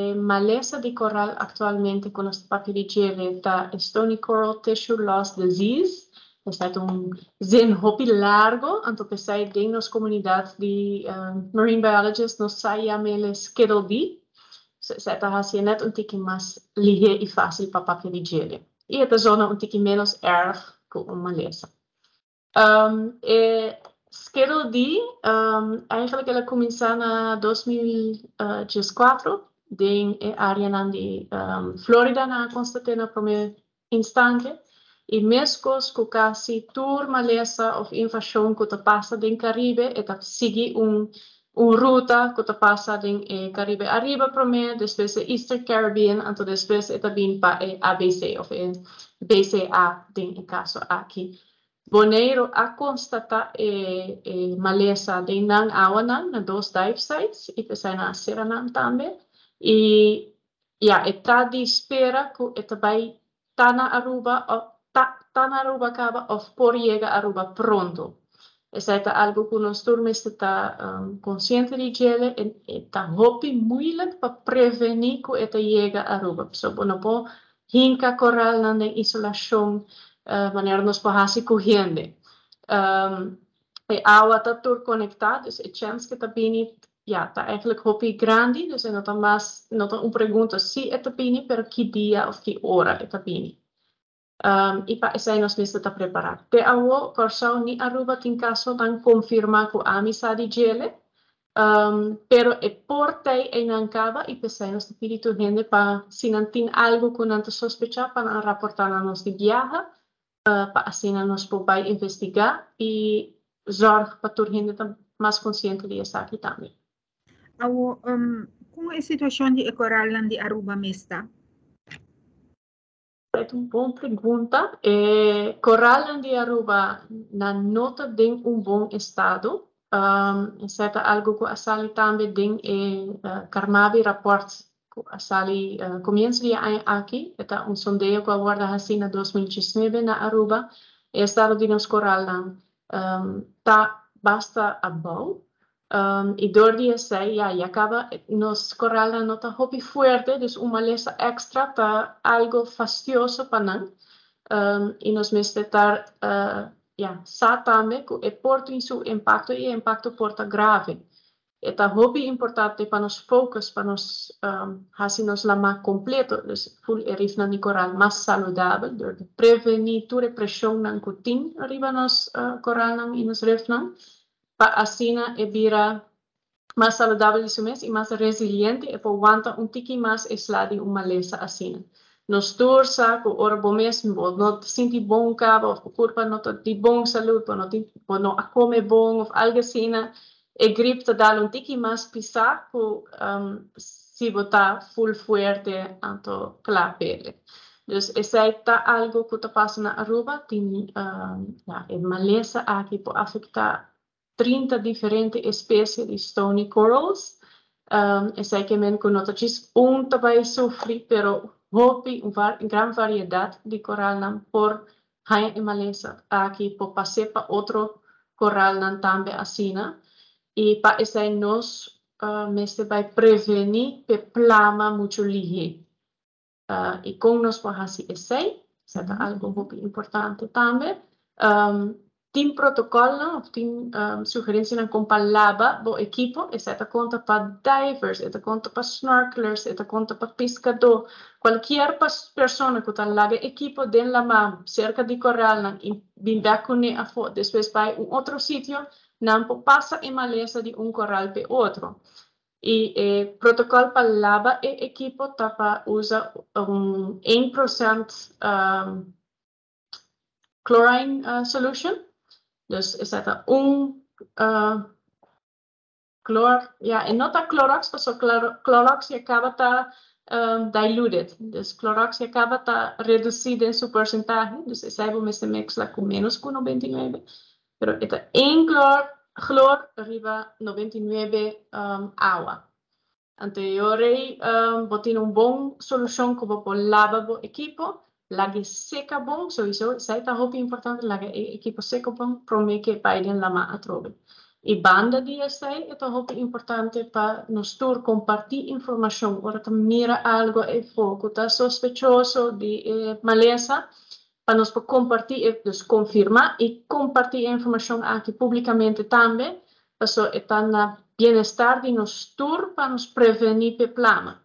Malesa di koral aktualmente ku nos ta papia di dje ta Stony Coral Tissue Loss Disease. Esei ta un zin hopi largo, anto p'esei den nos komunidat di marine biologists nos sa yam'el Skittle D. So esei ta hasié net un tiki mas lihé i fásil pa papia di dje. I e ta zona un tiki ménos erg ku un malesa. E Skittle D eigenlijk el a kuminsá na 2014 den e áreanan di Florida. Nan a konstat'é na promé instante i meskos ku kasi tur malesa òf invashon ku ta pasa den Karibe, e ta sigui un ruta ku ta pasa den e Karibe ariba promé, despues e Eastern Caribbean, anto despues e ta bin pa e ABC òf e BCA den e kaso aki. Boneiru a konstatá e malesa den nan awanan na dos dive sites i p'esei nan a sera nan tambe. I ya, e ta di spera ku e ta bai ta na Aruba òf ta na Aruba kaba òf por yega Aruba pronto. Esei ta algu ku nos tur mester ta konsiente di djele. E ta hopi muilik pa prevení ku e ta yega Aruba, pasobra bo no por hinka koralnan den isolashon manera nos por hasi ku hende. E awa ta tur konektá, dus e chèns ku e ta bini ya ta eigenlijk hopi grandi, dus e no ta mas, no ta un pregunta si e ta bini, pero ki dia òf ki ora e ta bini. I pa esei nos mester ta prepará. Te awo Kòrsou ni Aruba tin kasonan konfirmá ku ami sa di djele, pero e por tei einan kaba i p'esei nos ta pidi tur hende pa si nan tin algu ku nan ta sospechá pa nan raportá na nos di biaha, pa asina nos por bai investigá i zòrg pa tur hende ta mas konsiente di esaki tambe. Awo, kon e situashon di e koralnan di Aruba mes ta? Ta un bon pregunta. E koralnan di Aruba nan no ta den un bon estado. Esei ta algu ku a sali tambe den e Carmabi rapport ku a sali komienso di e aña aki. E ta un sondeo ku a wòrdu hasi na 2019 na Aruba. E estado di nos koralnan ta basta abou. I dor di esei ya, ya kaba nos koralnan no ta hopi fuerte, dus un malesa èkstra ta algu fastioso pa nan. I nos mester ta ya, sa tambe ku e por tin su impakto i e impakto por ta grave. E ta hopi importante pa nos focus pa nos hasi nos lamá kompleto, dus ful e rifnan di koral mas saludabel dor di prevení tur e preshonnan ku tin riba nos koralnan i nos rifnan, pa asina e bira mas saludabel di su mes i mas resiliente, e por wanta un tiki mas e sla di un malesa asina. Nos tur sa ku ora bo mes bo no ta sinti bon kaba òf bo kurpa no ta di bon salud, bo no tin, bo no a kome bon òf algu asina, e grip ta dal un tiki mas pisá ku si bo ta ful fuerte anto kla p'e. Dus esei ta algu ku ta pasa na Aruba, tin ya e malesa aki por afektá 30 diferente espesie di stony corals. Esei ke men ku no ta djis un ta bai sufri, pero hopi, un gran variedat di koralnan por haña e malesa aki, por pas'é pa otro koralnan tambe asina. I pa esei nos mester bai prevení p'e plama muchu lihé. I kon nos por hasi esei? Esei ta algu hopi importante tambe. Tin protokòlnan òf tin sugerensianan kon pa laba bo ekipo. Esei ta konta pa divers, e ta konta pa snorkelers, e ta konta pa piskadó. Kualkier persona ku ta laga ekipo den lamá serka di koralnan i bin bèk kuné afó, despues bai un otro sitio, nan por pasa e malesa di un koral p'e otro. I e protokòl pa laba e ekipo ta pa usa un 1% chlorine solution. Dus esei ta un chlor, ya, e no ta Clorox pasobra Clorox ya kaba ta diluted. Dus Clorox ya kaba ta redusí den su porsentahe, dus esei bo mester mezcla ku ménos ku 99. Pero e ta één chlor, chloor riba 99 awa. Anto e ora ei bo tin un bon solushon ku bo por laba bo ekipo, lag'e seka bon, souiso esei ta hopi importante, laga e ekipo seka bon promé ku e bai den lama atrobe. Y banda di esey, ta hopi importante pa nos tur comparti informacion. Ora ta mira algo eyfo cu ta sospechoso di malesa, pa nos por comparti, dus confirma y comparti e informacion aki publicamente tambe, paso e ta na bienestar di nos tur pa nos preveni p'e plama.